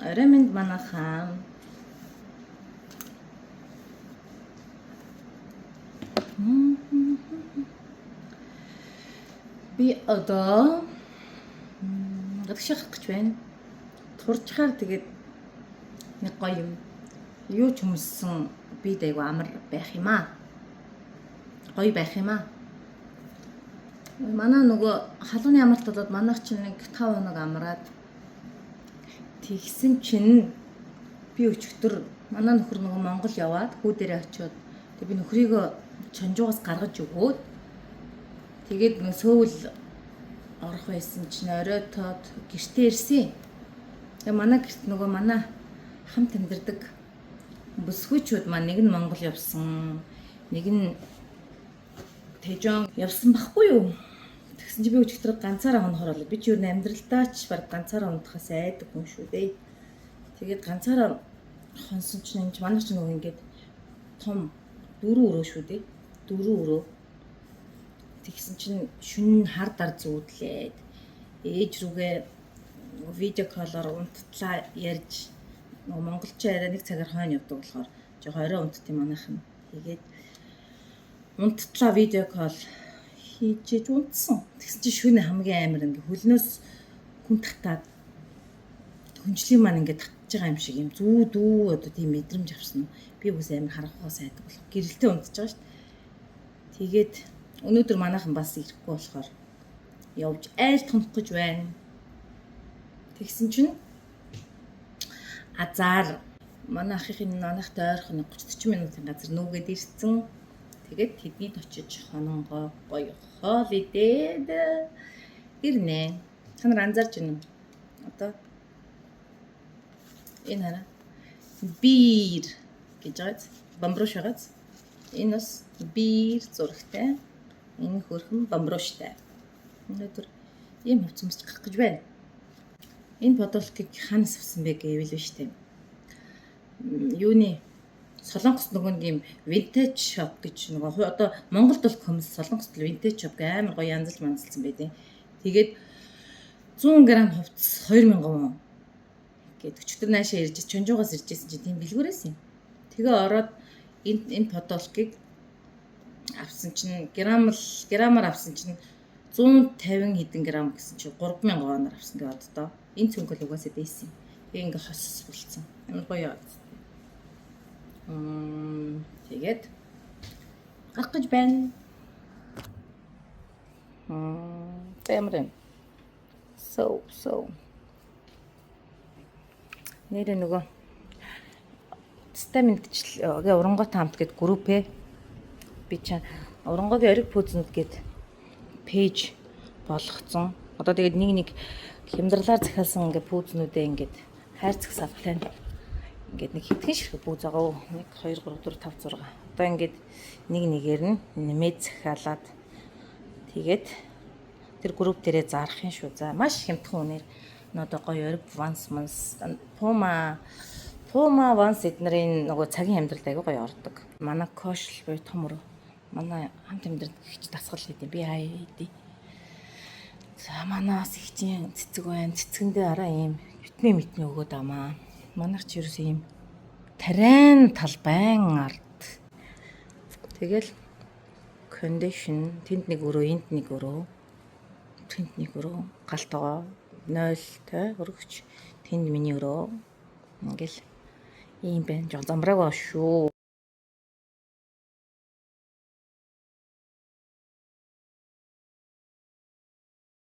Орой минь манайхаа. Би одоо гадагшаа гарах гэж байна. Турчхаар тэгээд нэг гоё юм. Юу ч өмссөн бид айгу амар байх юм аа. Гоё байх юм аа. Манай нөгөө халууны амралт болоод манайх чинь нэг 5 хоног амраад тэгсэн чинь би өчигдөр манай нөхөр нөгөө Монгол яваад хүү дээрээ очиод тэг би нөхрийгөө чонжуугаас гаргаж өгөөд тэгээд нөгөө сөүл орох байсан чинь орой тоод гэртээ ирсэн. Тэгээ манай гэрт нөгөө манай хамт амьдардаг бүсгүйчүүд маань нэг нь Монгол явсан, нэг нь Тэжон явсан байхгүй юу? Тэгсэн чи би өчигдөр ганцаараа хонохор болоо. Би ч юу н амьдралдаа ч баг ганцаараа унтахаас айдаг хүн шүү дээ. Тэгээд ганцаараа хонсон чинь энэ ч манайх ч нөгөө ингээд том дөрөв өрөө шүү дээ. Дөрөв өрөө. Тэгсэн чинь шүн хар дар зүүдлээд ээж рүүгээ видео колоор унттлаа ярьж нөгөө монголчуу арай нэг цагаар хойно явдаг болохоор жоохон орой унтд юм манайх нь. Тэгээд унттлаа видео кол хийжээж унтсан. Тэгсэн чинь шүнэ хамгийн амар ингээ хөлнөөс хүн татаад хүнжлийн маань ингээ татж байгаа юм шиг юм зүү дүү одоо тийм мэдрэмж авсан. Би үгүйс амар харанхуйгаас айдаг болох. Гэрэлтэй унтж байгаа шүү дээ. Тэгээд өнөөдөр манайхан бас ирэхгүй болохоор явж айл тунах гэж байна. Тэгсэн чинь азар манай ахын манайхтай ойрхон 30 40 минутын газар нүүгээд ирсэн. Тэгээд тэднийд очиж хононгоо гоё хоол идээд ирнэ. Та нар анзаарч байна уу? Одоо энэ хараа. Биер гэж байгааз бамбруш байгааз. Энэ бас биер зурагтай. Энэ хөрхөн бамбруштай. Өнөөдөр ийм хувцас өмсч гарах гэж байна. Энэ бодолтыг ханаас авсан бэ гэвэл биш үү? Юуны Солонгос нөгөө нэг юм vintage shop гэж нөгөө одоо Монголд бол көмс Солонгост л vintage shop гэх амар гоё янзалж манзалсан байдیں۔ Тэгээд 100 г хувцас 2000 вон гээд өчигдөр наашаа ирж Чонжуугаас ирж исэн чинь тийм дэлгүүрээс юм. Тэгээ ороод энэ подолкийг авсан чинь грамм граммаар авсан чинь 150 хэдэн грамм гэсэн чинь 3000 воноор авсан гэж боддоо. Энэ цүнх бол угаасаа дээсэн. Тэгээ ингээ хос болцсон. Амар гоё яваад. Тэгээд гарах гэж байна. Ямар юм. So. Нэрээ нөгөө цэцтэй мэдчилгээ урангоотой хамт гээд группээ би чаа урангоогийн ориг пүүзэнд гээд page болгоцсон. Одоо тэгээд нэг нэг хямдралаар захиалсан ингээ пүүзнүүдээ ингээд хайрцаг савтай ингээд нэг хэдхэн ширхэг пүүз байгаа. 1 2 3 4 5 6. Одоо ингээд нэг нэгээр нь нэмээд захиалаад тэгээд тэр групп дээрээ зарах юм шүү. За маш хямдхан үнээр одоо гоё ориг Vans мans Puma Vans эднэрийн нөгөө цагийн амьдралд аягүй гоё ордог. Манай Coach буюу том өрөө. Манай хамт амьдрал гихч дасгал хийдэм. Би хаяа хийдий. За манай бас ихчийн цэцэг байна. Цэцгэндээ араа ийм витамин митний өгөөд амаа. Манайх ч ерөөсөө ийм тариан талбайн ард. Тэгэл condition тэнд нэг өрөө, энд нэг өрөө. Тэнд нэг өрөө, галтгоо 0-той өргөч. Тэнд миний өрөө. Ингээл ийм байна. Жоо замбрааг ба шүү.